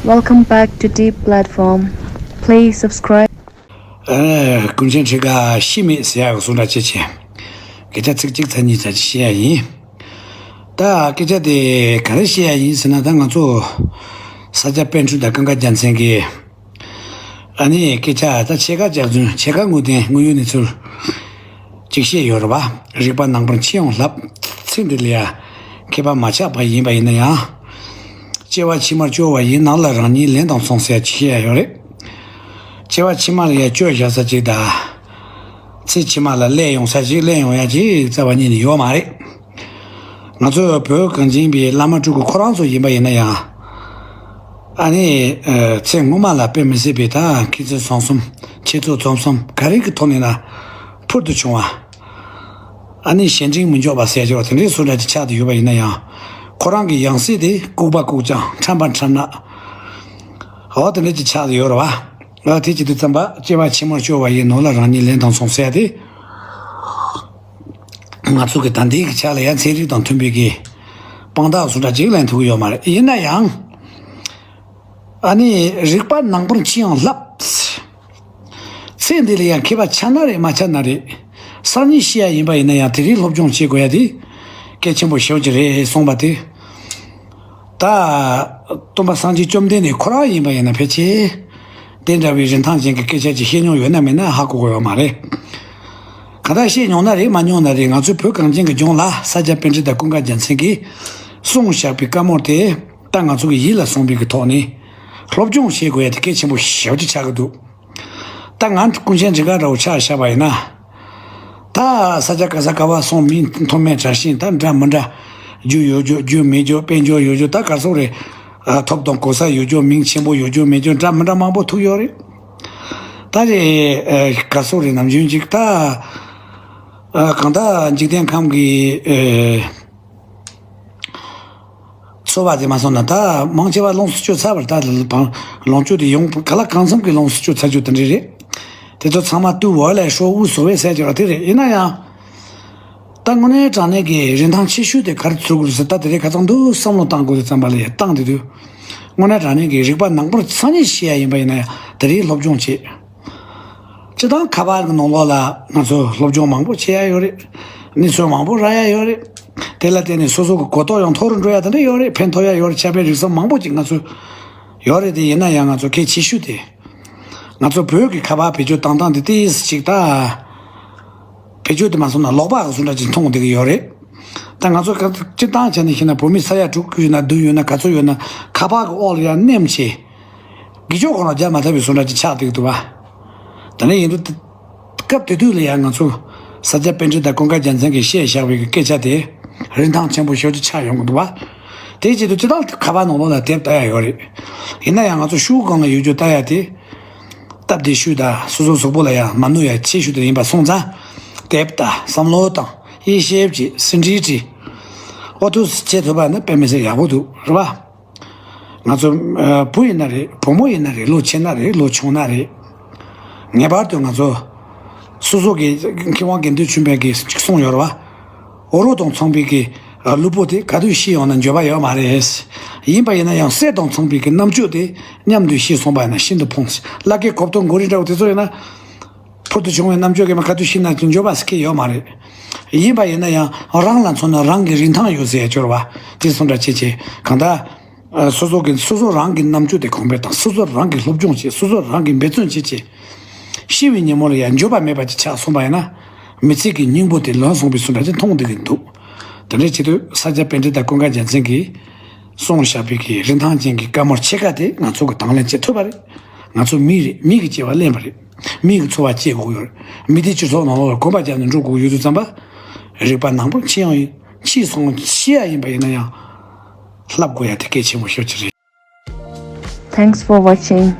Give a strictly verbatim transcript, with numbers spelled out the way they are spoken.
Welcome back to Deep Platform. Please subscribe. ཨ། ཀུན་མཁྱེན་ཁྲི་ཀ་ཤི་མེད་ཟེར་ཡག་གི་གསུང་འདྲ་ཅིག་བྱས། སྐད་ཆ་ཚིག་གཅིག་ཚིག་གཉིས་ཙམ་ཅིག་བཤད་ཡ་ཡིན། ད་སྐད་ཆ་དེ་ག་རེ་བཤད་ཡ་ཡིན་ཟེར་ན། ད་ང་ཚོ་ས་སྐྱ་པཎ་གྲུབ་དང་ཀུན་དགའ་རྒྱལ་མཚན་གྱི་ཨ་ནི་སྐད་ཆ། ད་ཕྱེད་ཀ་ལྗགས་རྫུན་ཕྱེད་ཀ་དངོས་བདེན་དངོས་ཡོད་གནས་ཚུལ་ཅིག་བཤད་ཡོད་རེད་པ། རིག་པ་ནང་པར་འཆི་ཡང་བསླབ། ཚེ་འདི་ལ་ཡང་མཁས་པ་མ་ཆགས་པ་ཡིན་པ་ཡིན་ན་ཡང་། སྐྱེ་བ་ཕྱི་མར་སྐྱོ་བ་ཡིན། ནང་ལ་རང་ཉིད་ལན་དང་མཚུངས་ཟེར་ཅིག་བཤད་ཡ་ཡོད་རེད། སྐྱེ་བ་ཕྱི་མ་ལ་ཡང་སྐྱོ་བཞག་ས་ཅིག་དང་། ཚེ་ཕྱི་མ་ལ་སླེབས་ཡོང་ས་ཅིག་སླེབས་ཡོང་ཡ་ཅིག་རྩ་བ་ཉིད་ནས་ཡོད་མ་རེད། ང་ཚོ་བོད་གངས་ཅན་པའི་བླ་མ་སྤྲུལ་སྐུ་ཁོ་རང་ཚོ་ཡིན་པ་ཡིན་ན་ཡང་། ཨ་ནི་ཨ། ཚེ་སྔོན་མ་ལ་དཔེ་མི་སྲིད་པའི་ད་མཁས་བཙུན་རྩོམ་གསུམ། འཆད་རྩོད་རྩོམ་གསུམ་ག་རེ་གི་ཐོག་ནས་ན་ཕུལ་དུ་བྱུང་བ། ཨ་ནི་གཞན་དྲིང་མི་འཇོག་པ་ཟེར་རྒྱུ་དེ་འདྲའི་བཟོ་འདྲ་ཅིག་ཆགས་ཏེ་ཡོད་པ་ཡིན་ན་ཡང་། ཁོ་རང་གི་ཡང་སྲིད་དེ་ལྐུགས་པ་ལྐུགས་རྐྱང་། ཁྲམ་པ་ཁྲམ་ནག། འོ་དེ་འདྲ་ཅིག་ཆགས་ཏེ་ཡོད་རེད་པ། ཨ། དེ་བྱེད་དུས་ཙམ་པ་སྐྱེ་བ་ཕྱི་མར་སྐྱོ་བ་ཡིན། ནང་ལ་རང་ཉིད་ལན་དང་མཚུངས་ཟེར་ཏེ། ང་ཚོ་གི་ད་ལྟའི་གི་ཆ་ལ་ཡང་ཚན་རིག་དང་མཐུན་པའི་གི་དཔང་རྟགས་བཟོ་འདྲ་ཅིག་ལེན་ཐུབ་ཀྱི་ཡོད་མ་རེད། ཡིན་ན་ཡང་། ཨ་ནི་རིག་པ་ནང་པར་འཆི་ཡང་བསླབ། ཚེ་འདི་ལ་ཡང་མཁས་པ་ཆགས་ན་རེད་མ་ཆགས་ན་རེད། སང་ཉིན་ཤི་ཡ་ཡིན་པ་ཡིན་ན་ཡང་དེ་རིང་སློབ་སྦྱོང་བྱེད་དགོས་ཡ་དེ་གལ་ཆེན་པོ་ཞེ་པོ་ཅིག་རེད་གསུངས་པ་དེ། ད་སྟོན་པ་སངས་རྒྱས་བཅོམ་ལྡན་འདས་ཁོ་རང་ཡིན་པ་ཡིན་ན་ཕལ་ཆེར་དེ་འདྲ་བའི་རིན་ཐང་ཅན་གྱི་སྐད་ཆ་ཅིག་བཤད་མྱོང་ཡོད་ན་མེད་ན་ཧ་གོ་གི་ཡོད་མ་རེད། གང་ལྟར་བཤད་མྱོང་ན་རེད་མ་མྱོང་ན་རེད། ང་ཚོའི་བོད་གངས་ཅན་གྱི་ལྗོངས་ལ་ས་སྐྱ་པཎྜི་ཏ་ཀུན་དགའ་རྒྱལ་མཚན་གྱིས་གསུངས་བཞག་པའི་བཀའ་མོལ་དེ་ད་ང་ཚོ་གི་ཡིད་ལ་ཟུངས་པའི་གི་ཐོག་ནས་སློབ་སྦྱོང་བྱེད་དགོས་ཡ་དེ་གལ་ཆེན་པོ་ཞེ་པོ་ཅིག་ཆགས་ཀྱི་འདུག་ད་ང་ཀུན་མཁྱེན་ཁྲི་ཀ་འདྲ་བོ་ཆ་བཞག་པ་ཡིན་ན། ད་ས་སྐྱ་ག་ས་ག་བ་སོང་མིང་མཐོ་དམན་དྲག་ཤིང་ད་འདྲ་མི་འདྲ། རྒྱུ་ཡོད་རྒྱུ་རྒྱུ་མེད་རྒྱུ་དཔལ་འབྱོར་ཡོད་རྒྱུ་ད་ག་སོག་རེད། ཨ། ཐོབ་དང་གོ་ས་ཡོད་རྒྱུ་མིང་ཆེན་པོ་ཡོད་རྒྱུ་མེད་རྒྱུ་འདྲ་མི་འདྲ་མང་པོ་ཐུག་ཡོད་རེད། ད་རེད། ཨ། ག་སོག་རེད། ནམ་རྒྱུན་ཅིག་ད། ཨ། གང་ལྟར་འཇིག་རྟེན་ཁམས་ཀྱི་ཨ། འཚོ་བ་དེ་མ་སོང་ན་ད་མང་ཆེ་བ་ལོངས་སུ་སྤྱོད་ཚར་བ་རེད། ད་ལོངས་སྤྱོད་དེ་ཡོང་ག་ལ་གང་འཚམ་གྱི་ལོངས་སུ་སྤྱོད་ཚར་རྒྱུ་དེ་འདྲ་རེད། དེ་ཚོ་ཚང་མ་བཏུས་བ་ལས་ཧྲོ་དབུ་བཟོ་བས་ཟེར་གྱི་ར་དེ་རེད། ཡིན་ན་ཡང་། ད་དངོས་གནས་དྲང་གནས་ཀྱི་རིན་ཐང་ཆེ་ཤོས་དེ་ག་རེ་ཚུད་དགོས་རེད་ཟེར། ད་དེ་རིང་ཁ་སང་འདུག་བསམ་བློ་བཏང་དགོས་དུས་ཙམ་པ་ལ་ཡང་བཏང་དེ་དུས། དངོས་གནས་དྲང་གནས་ཀྱི་རིག་པ་ནང་པར་སང་ཉིན་ཤི་ཡ་ཡིན་པ་ཡིན་ན་ཡང་དེ་རིང་སློབ་སྦྱོང་བྱེད། སྤྱིར་བཏང་ཁ་པར་གྱི་ནང་ལོགས་ལ་ང་ཚོ་སློབ་སྦྱོང་མང་པོ་བྱེད་ཡ་ཡོད་རེད། གནས་ཚུལ་མང་པོ་རག་ཡ་ཡོད་རེད། དེ་ལ་བརྟེན་ནས་སོ་སོ་གི་གོ་རྟོགས་ཡང་མཐོ་རུ་འགྲོ་ཡ་དེ་འདྲ་ཡོད་རེད། ཕན་ཐོགས་ཡ་ཡོད་རེད། ཁྱབ་སྤེལ་རིག་གསུམ་མང་པོ་ཅིག་ང་ཚོ་ཡོད་རེད། དེ་ཡིན་ན་ཡང་ང་ཚོ་གལ་ཆེ་ཤོས་དེ། ང་ཚོ་བོད་ཀྱི་ཁ་པར་བེད་སྤྱོད་བཏང་སྟངས་དེ་ཏིས་ཅིག་ད། བེད་སྤྱོད་དེ་མ་སོང་ན་ལོག་པ་གི་བཟོ་འདྲ་ཅིག་མཐོང་བསྡད་ཀྱི་ཡོད་རེད། ད་ང་ཚོ་ག་སྤྱིར་བཏང་བྱས་ནས་བཤད་ན་བོད་མི་ས་ཡ་དྲུག་ཡོད་ན་བདུན་ཡོད་ན་ག་ཚོད་ཡོད་ན་ཁ་པར་གི་འོག་ལ་ཡང་མནན་བྱས། དགེ་སྦྱོར་ཁོ་ན་རྒྱག་མ་ཐུབ་པའི་བཟོ་འདྲ་ཅིག་ཆགས་བསྡད་ཀྱི་འདུག་བ། ད་ནི་ཡིན་དུས་སྐབས་དེ་དུས་ལ་ཡང་ང་ཚོ་ས་སྐྱ་པཎྜི་ཏ་ཀུན་དགའ་རྒྱལ་མཚན་གྱིས་བཤད་བཞག་པའི་སྐད་ཆ་དེ་རིན་ཐང་ཆེན་པོ་ཞེ་པོ་ཅིག་ཆགས་ཡོང་གི་འདུག་བ། དེའི་ཆེད་དུ་སྤྱིར་བཏང་ཁ་པར་ནང་ལོགས་ལ་དེབ་ལྟ་ཡ་ཡོད་རེད། ཡིན་ན་ཡང་ང་ཚོ་ཤོག་བུ་སྒང་ལ་ཡོད་རྒྱུ་ལྟ་ཡ་དེ། སྟབས་བདེ་ཤོས་དང་སོ་སོ་གཟུགས་པོ་ལ་ཡང་མ་གནོད་ཡ་ཆེ་ཤོས་དེ་ཡིན་པ་སོང་ཙང་། དེབ་ལྟ། བསམ་བློ་བཏང་། དབྱེ་ཞིབ་བྱེད། ཟིན་བྲིས་བྲིས། ཨོ་ཐུགས་སུ་བྱེད་ཐུབ་པ་ནི་དཔེ་མི་སྲིད་ཡག་པོ་འདུག་རེད་བ། ང་ཚོ་ཨ་བུ་ཡིན་ན་རེད། བུ་མོ་ཡིན་ན་རེད། ལོ་ཆེ་ན་རེད། ལོ་ཆུང་ན་རེད། ངེས་པར་དུ་ང་ཚོ་སོ་སོ་གི་མཁས་དབང་དགེ་འདུན་ཆོས་འཕེལ་གྱིས་གཅིག་གསུངས་ཡོད་རེད་བ། འོ་རོགས་དང་མཚུངས་པའི་གི་ཨ་ལུས་པོ་དེ་ག་དུས་ཤི་ཡོང་ན་འགྱོད་པ་ཡོད་མ་རེད། ཡིན་པ་ཡིན་ན་ཡང་སྲས་དང་མཚུངས་པའི་གི་རྣམ་དཔྱོད་དེ་མཉམ་དུ་ཤི་སོང་པ་ཡིན་ན་ཤིན་ཏུ་ཕངས། བླ་སྐད་གོ་ཐོས་མགོ་རིལ་འདྲ་བོ་དེ་ཚོ་ཡིན་ན། ཕུལ་དུ་བྱུང་བའི་རྣམ་དཔྱོད་ཀྱིས་མ་ག་དུས་ཤི་ན་ཅིག་འགྱོད་པ་ཟེར་གྱི་ཡོད་མ་རེད། ཡིན་པ་ཡིན་ན་ཡང་རང་ལ་མཚོན་ན་རང་གི་རིན་ཐང་ཡོད་ཟེར་ཡ་སྦྱོར་བ་དེ་སོང་འདྲ་བྱེད་བྱེད་གང་ལྟར། ཨ་སོ་སོ་གི་སོ་སོ་རང་གི་རྣམ་དཔྱོད་དེ་གོང་འཕེལ་དང་། སོ་སོ་རང་གི་སློབ་སྦྱོང་བྱེད། སོ་སོ་རང་གི་འབད་བརྩོན་བྱེད་བྱེད། ཤི་བའི་ཉིན་མོ་ལ་ཡང་འགྱོད་པ་མེད་པ་ཅིག་ཆགས་སོང་པ་ཡིན་ན། མི་ཚེ་གི་སྙིང་པོ་དེ་ལོན་སོང་བའི་བཟོ་འདྲ་ཅིག་མཐོང་བསྡད་ཀྱི་འདུག་དེ་འདྲའི་ཆེད་དུ་ས་སྐྱ་པཎྜི་ཏ་ཀུན་དགའ་རྒྱལ་མཚན་གྱིས་གསུངས་བཞག་པའི་གི་རིན་ཐང་ཅན་གྱི་བཀའ་མོལ་ཕྱེད་ཀ་དེ་ང་ཚོ་གི་དང་ལེན་བྱེད་ཐུབ་པ་རེད། ང་ཚོ་མི་རེད། མི་གི་སྐྱེ་བ་ལེན་པ་རེད། མི་གི་འཚོ་བ་སྐྱེལ་དགོས་ཡོད་རེད། མི་སྡེ་སྤྱི་ཚོགས་ནང་ལོགས་ལ་གོམ་པ་རྒྱབ་ནས་འགྲོ་དགོས་ཡོད་དུས་ཙམ་པ། རིག་པ་ནང་པར་འཆི་ཡང་ཡིན། འཆི་སོང་ཤི་ཡ་ཡིན་པ་ཡིན་ན་ཡང་། བསླབ་དགོས་ཡ་དེ་གལ་ཆེན་པོ་ཤོས་ཅིག་རེད། Thanks for watching.